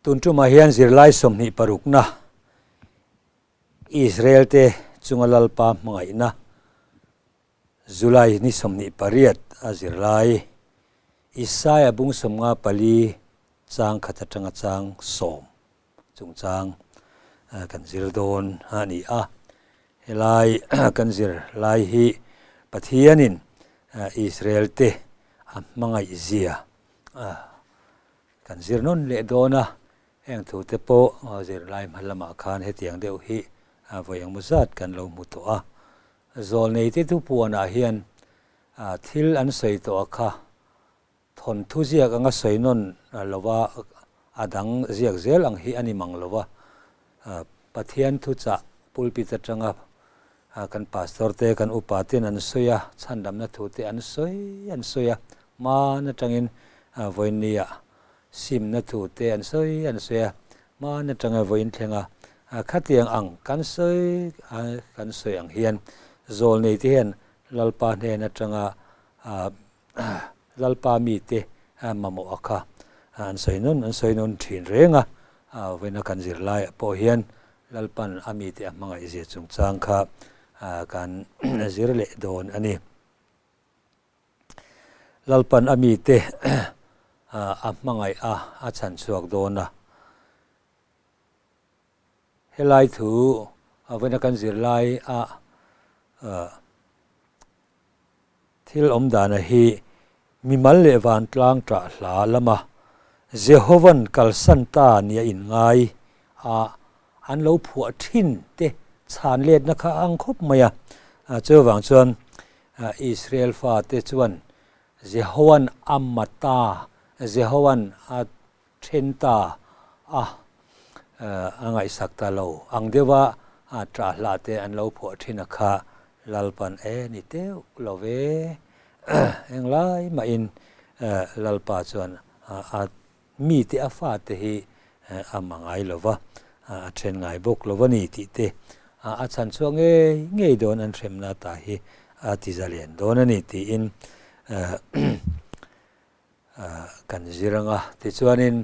Tun tumah hian zirlai 26na Israel te chunga Lalpa hmangaihna July ni 28 a zirlai Isaia bung 54 chang khat atanga chang 10 chungchang kan zir dawn a ni a. Helai kan zir lai hi Pathianin Israel te a hmangaih zia kan zir nawn leh dawn a. Heng thu te pawh zirlai hma lamah khan hetiang deuh hi vawi engmaw zat kan lo hmu tawh a. Zawlnei te thupuanah hian thil an sawi tawh a kha Thawnthu ziak anga sawi nawn lova a dang ziak zel ang hi a ni mang lova, Pathian thuchah pulpit atanga kan pastor te, kan upa ten an sawi a, chhandamna thu te an sawi an sawi a, hman atangin vawiinnia simna thu te an sawi an sawi a, hman atanga vawiin thleng a, khatiang ang kan sawi kan sawi ang hian zawlnei te hian Lalpa hnen atanga Lalpa mite mamawh a kha an sawi nawn an sawi nawn thin reng a, vawiina kan zirlaiah pawh hian Lalpan a mite a hmangaih zia chungchang kha kan zir leh dawn a ni. Lalpan a mite a hmangaih a, a chhanchhuak dawn a. Helai thu vawiina kan zirlai a Thil awm dana hi mimal leh vantlang ṭah hla lama Jehovan kalsan ta nia inngai a an lo phuah ṭhin te chhan letna kha a ang khawp mai a. Chuvang chuan Israel fate chuan Jehovan a ma ta, Jehovan a ṭhen ta a, a ngaihsak ta lo ang deuha ṭah hlah te an lo phuah ṭhin a kha Lalpan e ni teuh lo ve. Englai mahin Lalpa chuan a mite a fate hi a ma ngai lo va, a ṭhen ngai bawk lo a ni tih te a chhan chhuak ngei ngei dawn an hremna ta hi a ti zalen dawn a ni tiin kan zir ang a. Tichuanin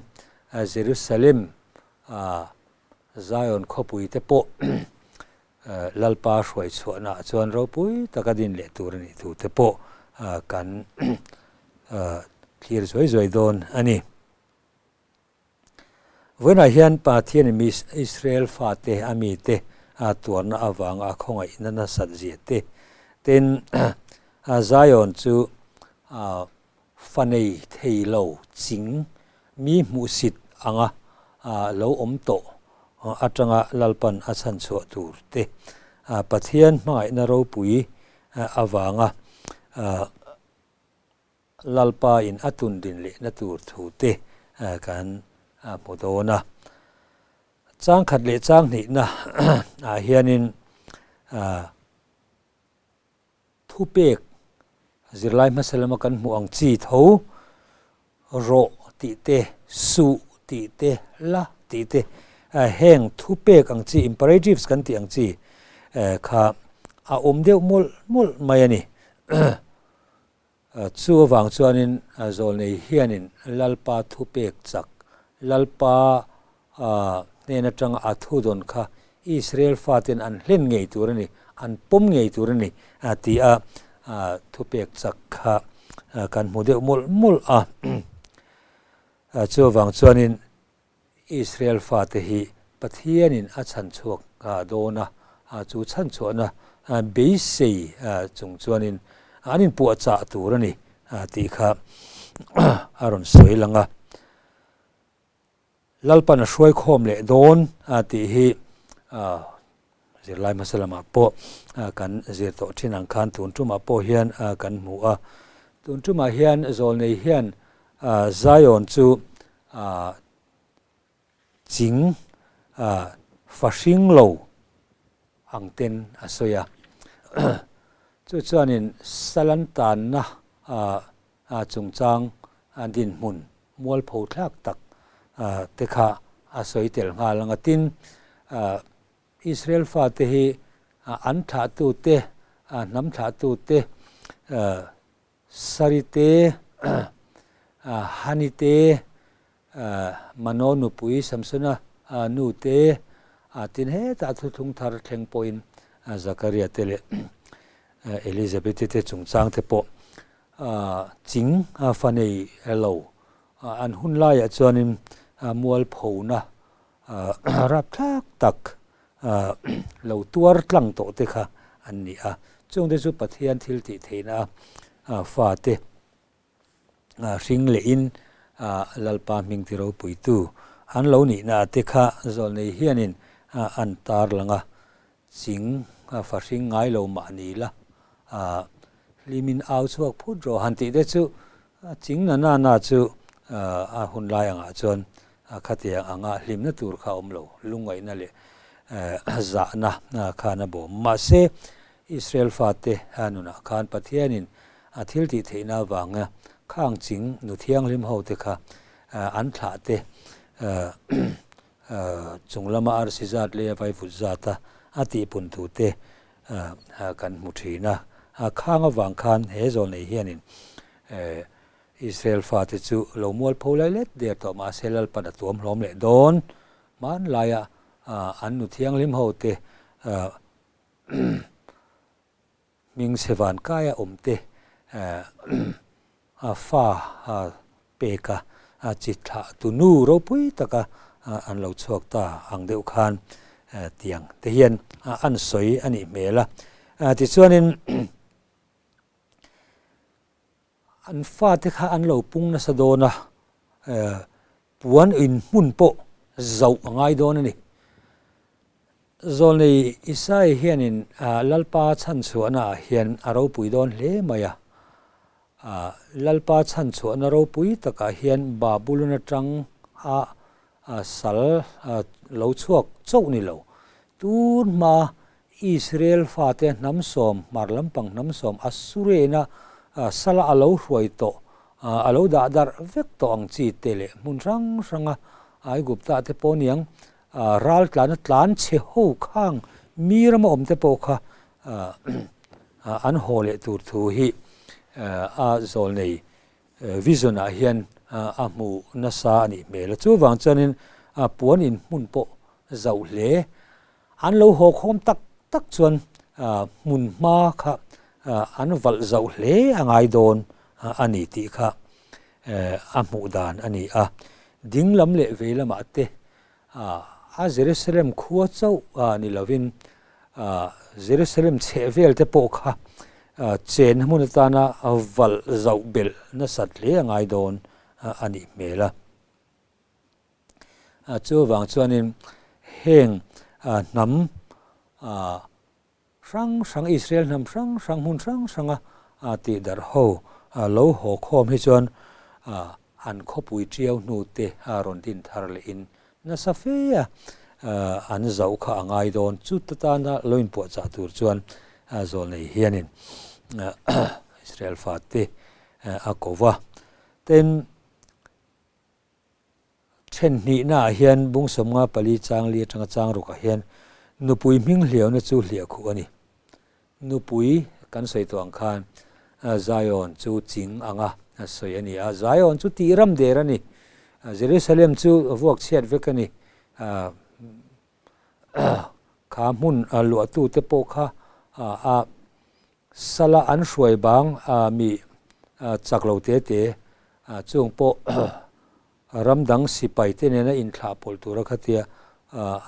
Jerusalem Zion khawpui te pawh Lalpa hruai chhuahnaah chuan ropui taka din leh tur a nih thu te pawh kan thlir zuai zuai dawn a ni. Vawiinah hian Pathianin mi Israel fate a mite tuarna avanga a khawngaihna nasat zia te, tin Zion chu fa nei thei lo ching mi hmuhsit anga lo awm tawh atanga Lalpan a chhanchhuah tur te, Pathian hmangaihna ropui avanga Lalpa in a tun din lehna tur thu te kan hmu dawn a. Chang khat leh chang hnihna ah hianin thupek zirlai hmasa lama kan hmuh ang chi tho rawh tih te, suh tih te, la tih te heng thupek ang chi imperatives kan tih ang chi kha a awm deuh mawlh mawlh mai a ni. Chu avang chuanin zawlnei hianin Lalpa thupek chak, Lalpa hnen atanga a thu dawn kha Israel faten an hlen ngei tur a ni, an pawm ngei tur a ni tih a thupek chak kha kan hmu deuh mawlh mawlh a. Chu avang chuanin Israel fate hi Pathianin a chhanchhuak dawn a, chu chhanchhuahna beisei chung chuanin an inpuahchah tur a ni tih kha a rawn sawi lang a. Lalpan a hruaikhawm leh dawn tih hi zirlai hmasa lamah pawh kan zir tawh thin ang khan tun tumah pawh hian kan hmu a. Tun tumah hian Zawlnei hian Zion chu ching fahring lo ang ten a sawi a. Chu chuanin salan tanna chungchang dinhmun mualpho thlak tak te kha a sawi tel nghal ang a. Tin, Israel fate hi an thlahtute, hnam thlahtute, Sarite, Hanite, Mano nupui Samsona nu te, tin hetah thuthlung thar thleng pawhin Zakaria te leh Elizabeth-i te chungchang te pawh ching fa nei lo an hun laiah chuanin mualphona rapthlak tak lo tuar tlang tawh te kha an ni a. Chungte chu Pathian thil tih theihna a fate hring lehin Lalpa hming ti ropuitu an lo nihna te kha zawlnei hianin an tar lang a, ching fa hring ngai lo mah ni la, hlimin au chhuak phut rawh han tih te chu ching na na na chu a hun lai angah chuan khatiang anga hlimna tur kha a awm lo, lungngaihna leh zahna khan a bawm. Mahse, Israel fate nunah khan Pathianin a thil tih theihna avanga khang ching nu thianghlim ho te kha an thlah te chung lama arsi zat leh a vaivut zat a a tihpun tu te kan hmu thin a. Khang avang khan he zawlnei hianin Israel fate chu lo mualpho lai let der tawh mahse Lalpan a tuam hlawm leh dawn. Hmanlaia an nu thianghlim ho te Hming chhe van kaia awm te fa peka chi thlah tu nu ropui taka an lo chhuak ta ang deuh khan tiang te hian an sawi a nih hmel a. Tichuanin An fate kha an lo pung nasa dawn a, puan in hmun pawh zauh a ngai dawn a ni. Zawlnei Isai hianin Lalpa chhanchhuahna ah hian a ropui dawn hle mai a. Lalpa chhanchhuahna ropui takah hian Babulon atang a sal lo chhuak chauh ni lo, tun hma Israel fate hnamsawm, hmar lampang hnamsawm Assureina sala a lo hruai tawh, a lo dah darh vek tawh ang chi te leh hmun hrang hranga Aigupta te pawh niang ral tlana tlan chhe ho khang mi rama awm te pawh kha an haw leh tur thu hi a zawlnei vision ah hian a hmu nasa a nih hmel a. Chuvang chuanin puan in hmun pawh zauh hle. An lo haw khawm tak tak chuan hmun hma kha an valh zauh hle a ngai dawn a ni tih kha a hmuh dan a ni a. Ding lam leh vei lamah te a Jerusalem khua chauh ni lovin Jerusalem chhehvel te pawh kha chen hmun atana valh zauh belh nasat hle a ngai dawn a nih hmel a. Chuvang chuanin heng hnam hrang hrang, Israel hnam hrang hrang, hmun hrang hranga tihdarh ho lo haw khawm hi chuan an khawpui tiau hnu te rawn din thar lehin nasa fe a an zauh kha a ngai dawn. Chuta tana lo inpuahchah tur chuan zawlnei hianin Israel fate a ko va. Tin, Then hnihnaah hian bung 54 chang li atanga chang rukah hian nupui hming hliauna chu hliah khuh a ni. Nupui kan sawi tawh ang khan Zion chu ching anga sawi a ni a, Zion chu tih ram der a ni. Jerusalem chu vuak chhiat vek a ni. Kha hmun luahtute pawh kha a Sala an hruai bang mi chak lo te te chung pawh ram dang sipai te nena inthlah pawlh tura khatia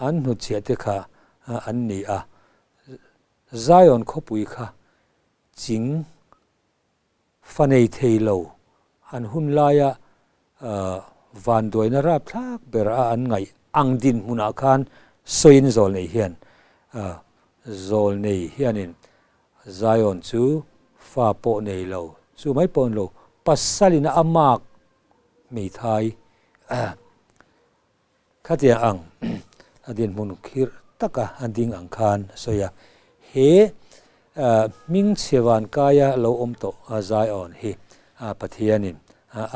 an hnutchhiah te kha an ni a. Zion khawpui kha ching Fa nei thei lo, an hun laia vanduaina rapthlak ber a an ngaih ang dinhmunah khan sawiin zawlnei hian zawlnei hianin Zion chu fa pawh nei lo, chu mai pawh ni lo, pasalin a mak hmeithai Khatiang ang a dinhmun khirh taka a ding ang khan a sawi a, he hming chhe van kaia lo awm tawh Zion hi Pathianin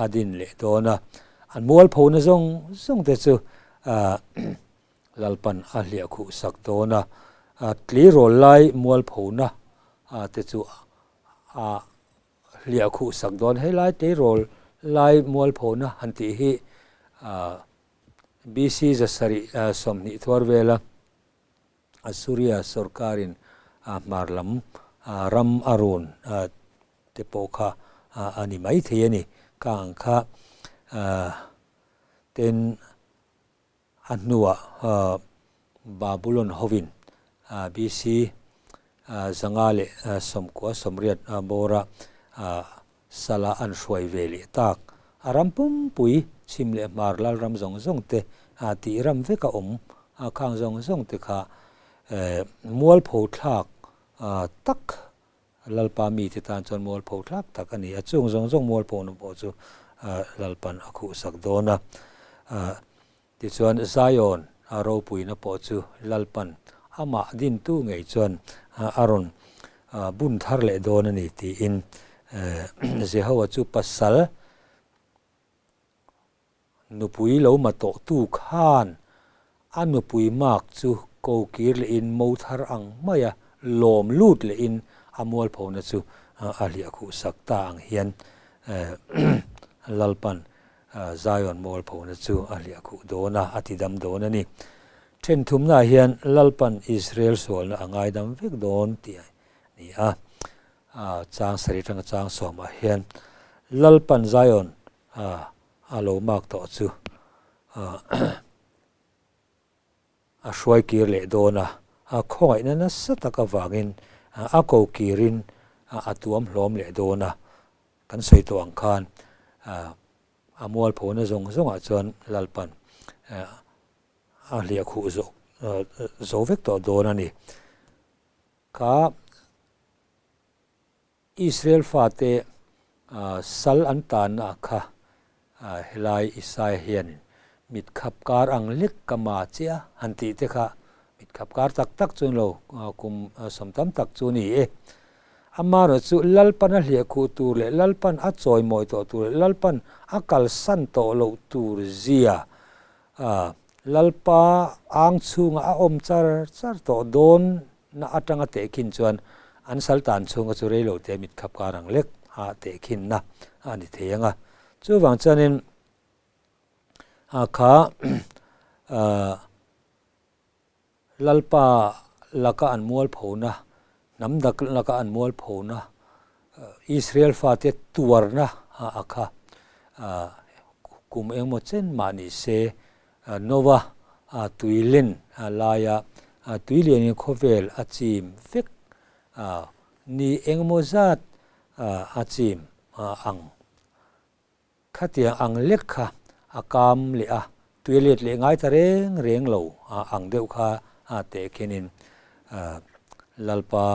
a din leh dawn a, an mualphona zawng zawng te chu Lalpan a hliah khuh sak dawn a, tleirawl lai mualphona te chu a hliah khuh sak dawn. Helai tleirawl lai mualphona han tih hi. BC 720 thuar vela Assuria sorkarin hmar lam ram a run te pawh kha a ni mai thei a ni. Ka ang kha ten a hnuah Babulon hovin BC 598 bawra Sala an hruai ve leh tak. A ram pumpui, chhim leh hmar lalram zawng zawng te tih ram vek a awm khang zawng zawng te kha mualpho thlak tak Lalpa mite tan chuan mualpho thlak tak a ni a. Chung zawng zawng mualphona pawh chu Lalpan a khuhsak dawn a. Tichuan, Zion a ropuina pawh chu Lalpan amah dintu ngei chuan a rawn bun thar leh dawn a ni tiin Jehowa chu pasal nupui lo ma tawhtu khan a nupui mak chu ko kir lehin mo thar ang maia lawm lut lehin a mualphona chu a hliah khuhsak ta ang hian Lalpan Zion mualphona chu a hliah khuh dawn a, a tidam dawn a ni. Then thumnaah hian Lalpan Israel sualna a ngaidam vek dawn tih a ni a. Chang sarih atanga chang sawmah hian Lalpan Zion a lo mak tawh chu a hruai kir leh dawn a, a khawngaihna nasa tak avangin a ko kirin a tuam hlawm leh dawn a, kan sawi tawh ang khan a mualphona zawng zawngah chuan Lalpan a hliah khuh zo vek tawh dawn a ni. Kha Israel fate sal an tanna kha helai Isaia hianin mit khap kar ang lek ka ma che a han tih te kha mit khap kar tak tak chu ni lo kum sawm tam tak chu ni e. Amaherawh chu Lalpan a hliahkhuh tur leh Lalpan a chawimawi tawh tur leh Lalpan a kalsan tawh loh tur zia Lalpa ang chhunga a awm char char tawh dawn na atanga tehkhin chuan an sal tan chhunga chu rei lo te mit khap kar ang lek a tehkhinna a ni thei ang a. Chuvang chuanin kha Lalpa laka an mualphona, hnam dak laka an mualphona, Israel fate tuarna a kha kum engemaw chen mah ni se Nova tui len laia tui lianin khawvel a chim vek ni engemaw zat a chim ang. Khatiang ang lek kha a kam leh a, tui a let leh ngai ta reng reng lo ang deuh kha tehkhinin Lalpa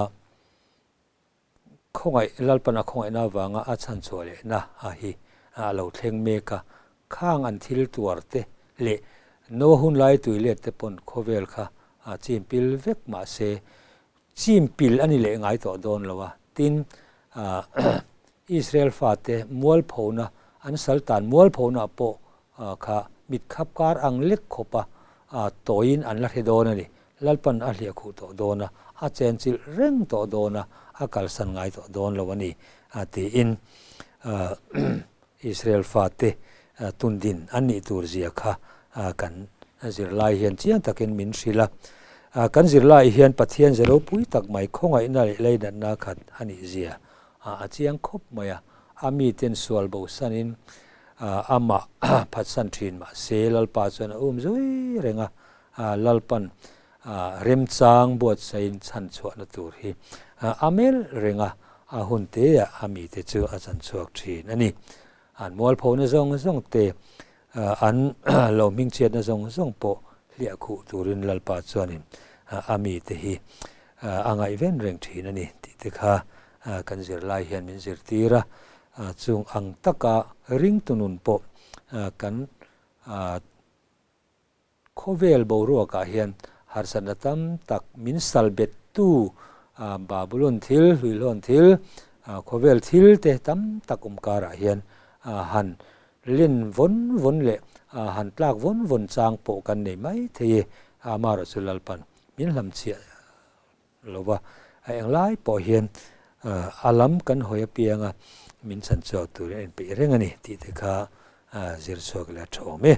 Khawngaih, Lalpan a khawngaihna avanga a chhanchhuah lehna a hi a lo thleng mek a, khang an thil tuar te leh Noa hun lai tui let te pawn khawvel kha a chim pil vek mah se chim pil a ni leh ngai tawh dawn lo a, tin Israel fate mualphona an saltan mualphona pawh kha mit khap kar ang lek khawp a tawiin an la hre dawn a ni. Lalpan a hliah khuh tawh dawn a, a chenchilh reng tawh dawn a, a kalsan ngai tawh dawn lo a ni, tiin Israel fate tundin an nih tur zia kha kan zirlai hian chiang takin min hrilh a. Kan zirlai hian Pathian ze ropui tak mai khawngaihna leh leinatna khat a nih zia a chiang khawp mai a. A miten sual bosanin amah phatsan thin mah se Lalpa chuan a um zui reng a, Lalpan remchang buatsaiin chhanchhuahna tur hi a melh reng a, a hun teah a mite chu a chanchhuak thin a ni. An mualphona zawng zawng te, an lo hmingchhiatna zawng zawng pawh hliah khuh turin Lalpa chuanin a mite hi a ngaihven reng thin a ni tih te kha kan zirlai hian min zirtir a. Chung ang taka ringtu nun pawh kan Khawvel boruakah hian harsatna tam tak min sal bettu Babulon thil, hluihlawn thil, khawvel thil te tam tak awm karah hian han len vawn vawn leh han tlak vawn vawn chang pawh kan nei mai thei e. Amaherawh chu Lalpan min hlamchhiah lo va, a englai pawh hian a lam kan hawi apianga min chhan chhuak turin a inpeih reng a ni tih te kha zir chhuak leh a tha awm e.